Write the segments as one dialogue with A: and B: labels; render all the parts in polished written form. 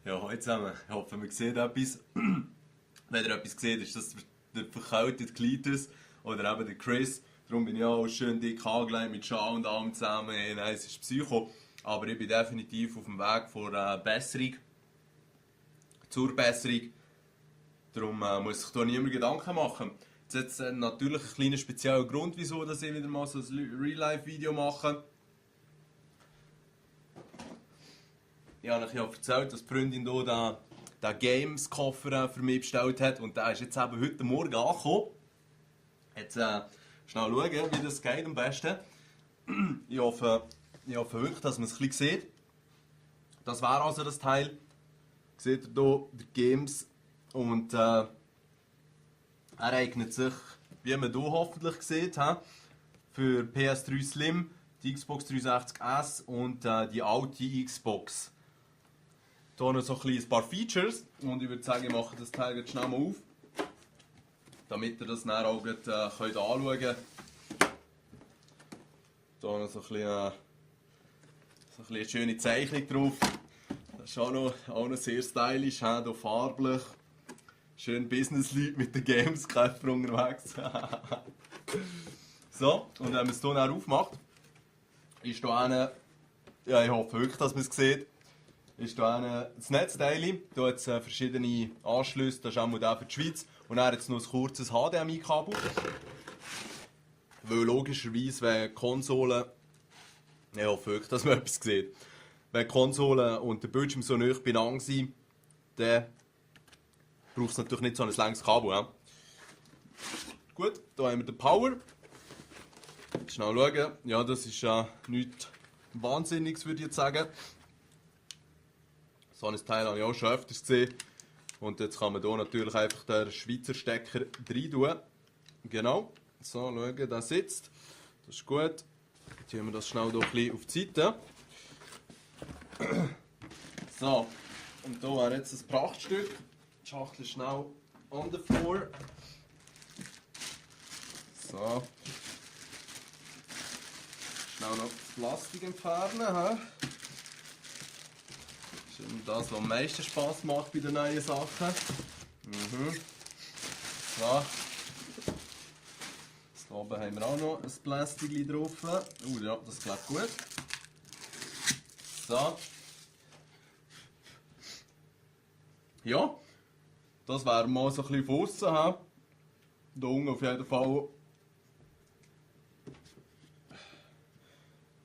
A: Ja, hallo zusammen. Ich hoffe, man sieht etwas. Wenn ihr etwas seht, ist das der verkältete Cletus oder eben der Chris. Darum bin ich auch schön dick angelegt mit Schal und allem zusammen. Hey, nein, es ist Psycho. Aber ich bin definitiv auf dem Weg vor Besserung. Zur Besserung. Darum muss sich da niemand Gedanken machen. Jetzt natürlich ein kleiner spezieller Grund, wieso dass ich wieder mal so ein Real-Life-Video mache. Ich habe euch ja erzählt, dass die Freundin hier den Games-Koffer für mich bestellt hat. Und der ist jetzt eben heute Morgen angekommen. Jetzt schnell schauen, wie das geht am besten. Ich hoffe wirklich, dass man es ein bisschen sieht. Das wäre also das Teil. Seht ihr hier, der Games. Und er eignet sich, wie man hier hoffentlich sieht, für PS3 Slim, die Xbox 360S und die alte Xbox. Hier noch so ein paar Features und ich würde sagen, ich mache das Teil jetzt schnell mal auf, damit ihr das dann auch könnt anschauen könnt. Hier noch so ein bisschen eine schöne Zeichnung drauf. Das ist auch noch sehr stylisch, hier farblich. Schön Business-Leute mit den Games-Käfer unterwegs. So, und wenn man es hier aufmacht, ist hier eine, ja, ich hoffe wirklich, dass man es sieht, ist hier das Netzteil. Hier hat es verschiedene Anschlüsse, das ist auch der für die Schweiz. Und dann hat es noch ein kurzes HDMI-Kabel. Weil logischerweise, wenn Konsolen, ich hoffe wirklich, dass man etwas sieht, wenn Konsolen und der Bildschirm so nah beieinander sind, dann braucht es natürlich nicht so ein langes Kabel. Ja? Gut, hier haben wir den Power. Schnell schauen. Ja, das ist nichts Wahnsinniges, würde ich jetzt sagen. So ein Teil habe ich auch schon öfters gesehen. Und jetzt kann man hier natürlich einfach den Schweizer Stecker rein tun. Genau. So, schauen, der sitzt. Das ist gut. Jetzt tun wir das schnell hier ein bisschen auf die Seite. So, und hier wäre jetzt ein Prachtstück. Die Schachtel schnell on the floor. So. Schnell noch das Plastik entfernen. Das ist das, was am meisten Spass macht bei den neuen Sachen. So. Hier oben haben wir auch noch ein Plastik drauf. Ja, das klappt gut. So. Ja, das wäre mal so ein bisschen von aussen. Hier unten auf jeden Fall.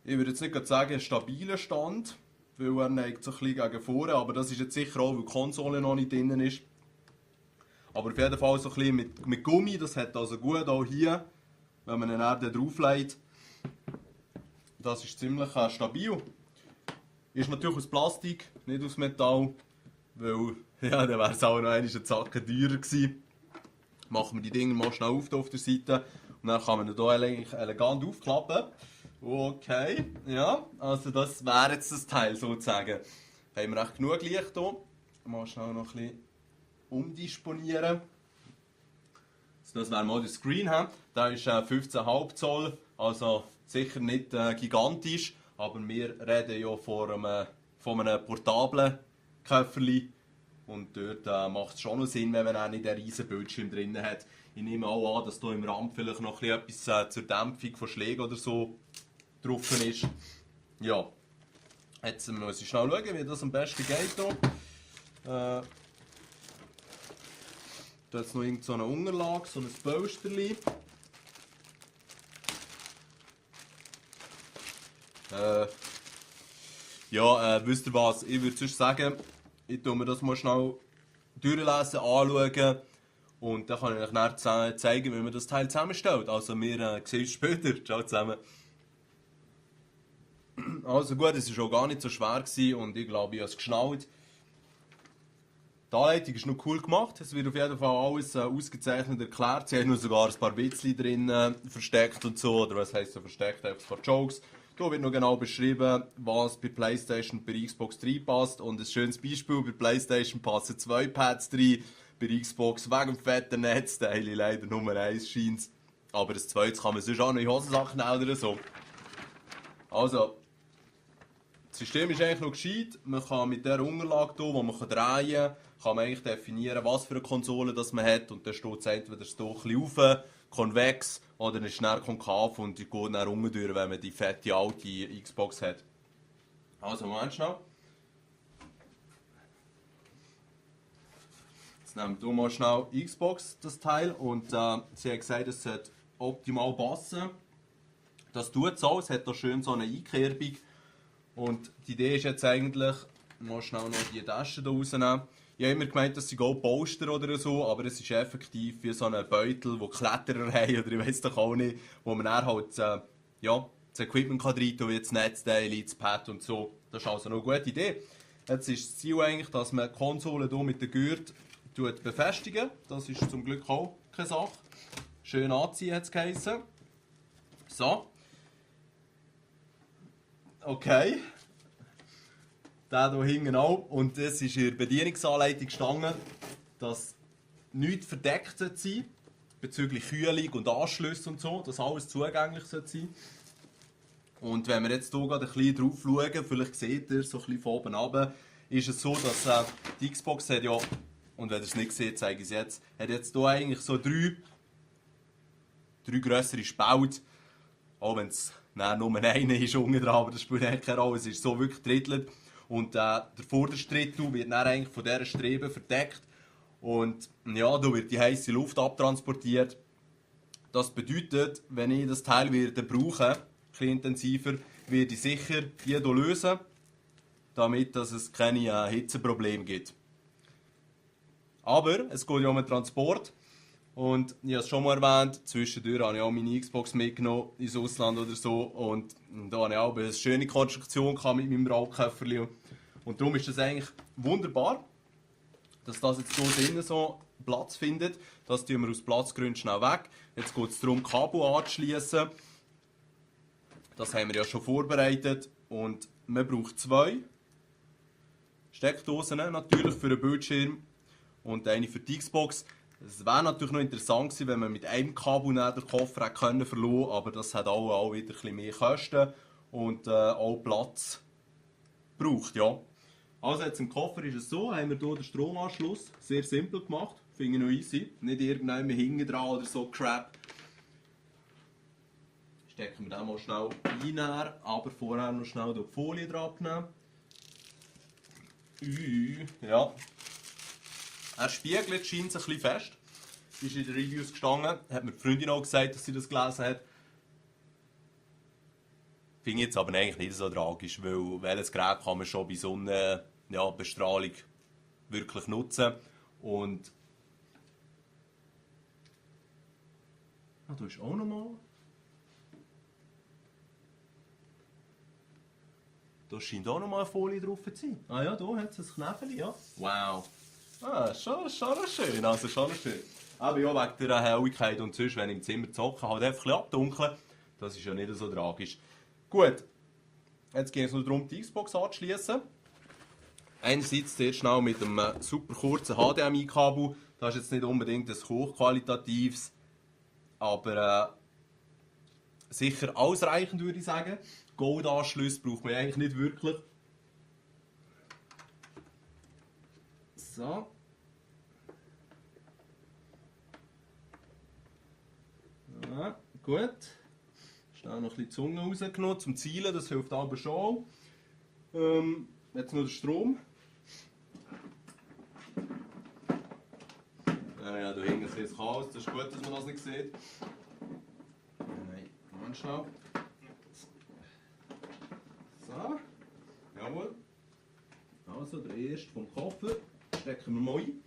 A: Ich würde jetzt nicht sagen, ein stabiler Stand, weil er neigt so ein bisschen gegen vorne, aber das ist jetzt sicher auch, weil die Konsole noch nicht drin ist. Aber auf jeden Fall so ein bisschen mit Gummi, das hat also gut auch hier, wenn man ihn dann drauflegt. Das ist ziemlich stabil. Ist natürlich aus Plastik, nicht aus Metall, weil ja, dann wäre es auch noch eine Zacke teurer gewesen. Machen wir die Dinger mal schnell auf der Seite und dann kann man ihn hier elegant aufklappen. Okay, ja, also das wäre jetzt das Teil sozusagen. Haben wir echt genug Licht hier. Mal schnell noch ein bisschen umdisponieren. Also das wäre mal der Screen. Der ist 15,5 Zoll, also sicher nicht gigantisch, aber wir reden ja von einem portablen Köfferli. Und dort macht es schon noch Sinn, wenn man auch nicht einen riesen Bildschirm drin hat. Ich nehme auch an, dass hier im Rand vielleicht noch etwas zur Dämpfung von Schlägen oder so drauf ist. Ja, jetzt muss ich schnell schauen, wie das am besten geht hier. Da hat noch irgend so eine Unterlage, so ein Polsterli. Wisst ihr was? Ich würde sonst sagen, ich tue mir das mal schnell durchlesen, anschauen und dann kann ich euch dann zeigen, wie man das Teil zusammenstellt. Also wir sehen uns später. Ciao zusammen. Also gut, es war auch gar nicht so schwer gewesen und ich glaube, ich habe es geschnallt. Die Anleitung ist noch cool gemacht, es wird auf jeden Fall alles ausgezeichnet erklärt. Sie haben noch sogar ein paar Witzchen drin versteckt und so, oder was heisst so versteckt, einfach ein paar Jokes. Hier wird noch genau beschrieben, was bei PlayStation und bei Xbox 3 passt. Und ein schönes Beispiel, bei PlayStation passen 2 Pads rein, bei Xbox wegen dem fetten Netzteil leider Nummer 1 scheint. Aber das zweite kann man sonst auch noch in Hosensachen oder so. Also, Das System ist eigentlich noch gescheit. Man kann mit dieser Unterlage hier, die man drehen kann man eigentlich definieren, was für eine Konsole das man hat. Und dann steht es entweder so ein bisschen rauf, konvex, oder ist schnell konkav und die geht dann unten durch, wenn man die fette alte Xbox hat. Also, Moment schnell. Jetzt nehmen wir mal schnell Xbox, das Teil. Und sie hat gesagt, es sollte optimal passen. Das tut es auch. Es hat da schön so eine Einkerbung. Und die Idee ist jetzt eigentlich, mal schnell noch die Tasche hier rausnehmen. Ich habe immer gemeint, das sind auch Poster oder so, aber es ist effektiv wie so ein Beutel, wo Kletterer haben, oder ich weiß doch auch nicht, wo man dann halt ja, das Equipment kann rein tun, wie das Netzteil, das Pad und so. Das ist also eine gute Idee. Jetzt ist das Ziel eigentlich, dass man die Konsole hier mit der Gürtel befestigen. Das ist zum Glück auch keine Sache. Schön anziehen hat es geheißen. So. Okay. Der hier hinten auch. Und es ist in der Bedienungsanleitung gestanden, dass nichts verdeckt sein sollte, bezüglich Kühlung und Anschlüsse und so, dass alles zugänglich sein sollte. Und wenn wir jetzt hier gerade ein bisschen drauf schauen, vielleicht seht ihr so ein bisschen von oben runter, ist es so, dass die Xbox hat ja, und wenn ihr es nicht seht, zeige ich es jetzt, hat jetzt hier eigentlich so drei grössere Spalte, auch wenn es nur einer ist unten dran, aber das spielt eigentlich keine Rolle, es ist so wirklich drittelt. Und der vorderste Drittel wird dann eigentlich von dieser Strebe verdeckt und ja, da wird die heiße Luft abtransportiert. Das bedeutet, wenn ich das Teil werde brauchen, ein bisschen intensiver, werde ich sicher hier lösen, damit dass es keine Hitzeprobleme gibt. Aber es geht ja um den Transport. Und ich habe es schon mal erwähnt, zwischendurch habe ich auch meine Xbox mitgenommen ins Ausland oder so. Und da habe ich auch eine schöne Konstruktion mit meinem Rollköfferchen. Und darum ist das eigentlich wunderbar, dass das jetzt hier drinnen so Platz findet. Das tun wir aus Platzgründen schnell weg. Jetzt geht es darum, Kabel anzuschließen. Das haben wir ja schon vorbereitet. Und man braucht 2 Steckdosen, natürlich für den Bildschirm und eine für die Xbox. Es wäre natürlich noch interessant gewesen, wenn man mit einem Kabel den Koffer hätte verlassen können, aber das hat auch wieder ein bisschen mehr Kosten und auch Platz braucht, ja. Also jetzt im Koffer ist es so, haben wir hier den Stromanschluss, sehr simpel gemacht, finde ich noch easy, nicht irgendwann hinten dran oder so Crap. Stecken wir den mal schnell rein, aber vorher noch schnell die Folie dran abnehmen. Ja. Er spiegelt, scheint es ein bisschen fest. Ist in den Reviews gestanden. Hat mir die Freundin auch gesagt, dass sie das gelesen hat. Finde ich jetzt aber eigentlich nicht so tragisch, weil welches Gerät kann man schon bei Sonnenbestrahlung wirklich nutzen. Und da ist auch nochmal. Da scheint auch nochmal eine Folie drauf zu sein. Ah ja, da hat es ein Knäfeli, ja. Wow. Ah, schon schön, also schon schön. Aber ja, wegen der Helligkeit und sonst, wenn ich im Zimmer zocke, halt einfach ein bisschen abdunkeln. Das ist ja nicht so tragisch. Gut, jetzt geht es nur darum, die Xbox anzuschließen. Einerseits sehr schnell mit einem super kurzen HDMI-Kabel. Das ist jetzt nicht unbedingt ein hochqualitatives, aber sicher ausreichend, würde ich sagen. Goldanschlüsse braucht man eigentlich nicht wirklich. So. Ja, gut. Schnell noch ein bisschen die Zunge rausgenommen zum Zielen, das hilft aber schon. Jetzt noch der Strom. Ja, da hinten sieht es Chaos, das ist gut, dass man das nicht sieht. Nein, ganz schnell. So, jawohl. Also, der erste vom Koffer stecken wir mal ein.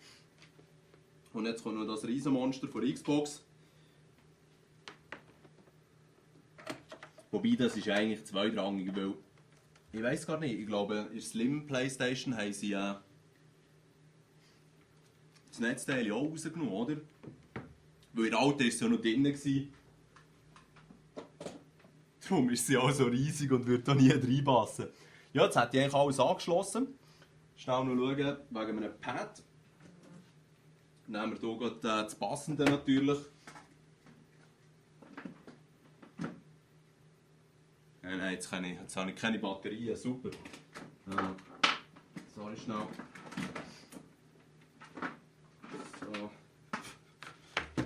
A: Und jetzt kommt noch das Riesenmonster von der Xbox. Wobei, das ist eigentlich zweitrangig, weil ich weiß gar nicht, ich glaube, in der Slim Playstation haben sie das Netzteil auch rausgenommen, oder? Weil in der alten war es ja noch drin. Darum ist sie auch so riesig und wird da nie reinpassen. Ja, jetzt hat die eigentlich alles angeschlossen. Schnell noch schauen, wegen einem Pad. Nehmen wir hier gerade das Passende natürlich. Nein, jetzt habe ich keine Batterien, super. Sorry, schnell. So.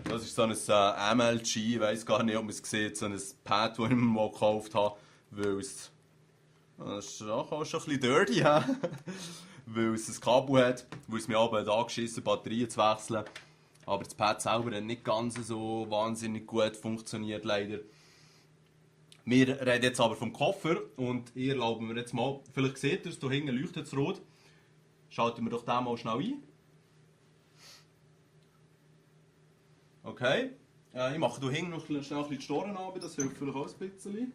A: Das ist so ein MLG, ich weiss gar nicht, ob man es sieht, so ein Pad, das ich mir mal gekauft habe, weil es... Das ist auch schon ein bisschen dirty, weil es ein Kabel hat, weil es mir aber angeschissen Batterien zu wechseln. Aber das Pad selber hat nicht ganz so wahnsinnig gut funktioniert, leider. Wir reden jetzt aber vom Koffer und ich erlaube mir jetzt mal, vielleicht seht ihr es, hier hinten leuchtet es rot. Schalten wir doch den mal schnell ein. Okay, ich mache hier hinten noch schnell ein bisschen die Storen an, das hilft vielleicht auch ein bisschen.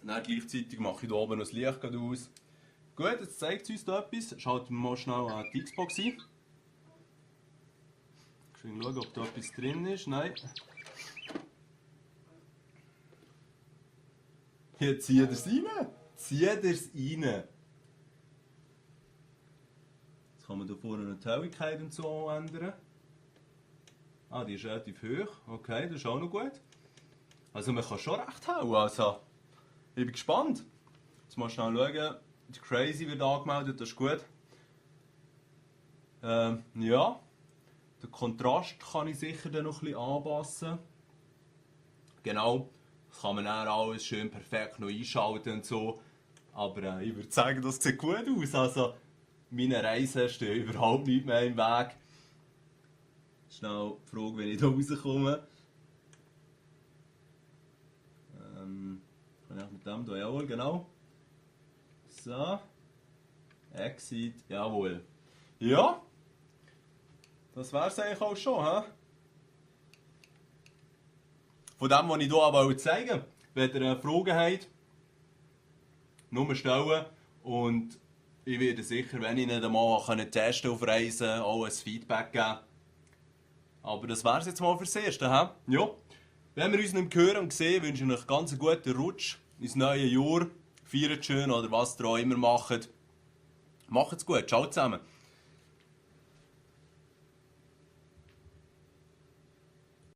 A: Dann gleichzeitig mache ich hier oben noch das Licht aus. Gut, jetzt zeigt es uns da etwas. Schalten wir mal schnell die Xbox ein. Schauen, ob da etwas drin ist. Nein. Jetzt zieht er es rein. Zieht er es rein. Jetzt kann man hier vorne eine Helligkeit und so ändern. Ah, die ist relativ hoch. Okay, das ist auch noch gut. Also man kann schon recht hauen. Also, ich bin gespannt. Jetzt mal schnell schauen. Die Crazy wird angemeldet, das ist gut. Ja. Den Kontrast kann ich sicher dann noch ein bisschen anpassen. Genau. Das kann man dann alles schön perfekt noch einschalten und so. Aber ich würde sagen, das sieht gut aus. Also, meine Reisen stehen überhaupt nicht mehr im Weg. Schnell die Frage, wenn ich hier rauskomme. Kann ich mit dem hier, jawohl, genau. So. Exit, jawohl. Ja. Das wäre es eigentlich auch schon, hä? Von dem, was ich hier aber zeigen wollte. Wenn ihr Fragen habt, nur stellen. Und ich werde sicher, wenn ich nicht einmal testen auf Reisen, auch ein Feedback geben. Aber das wäre es jetzt mal fürs Erste, hä? Ja. Wenn wir uns nicht mehr hören und sehen, wünsche ich euch ganz einen guten Rutsch ins neue Jahr. Feiert schön oder was ihr auch immer macht. Macht's gut. Ciao zusammen.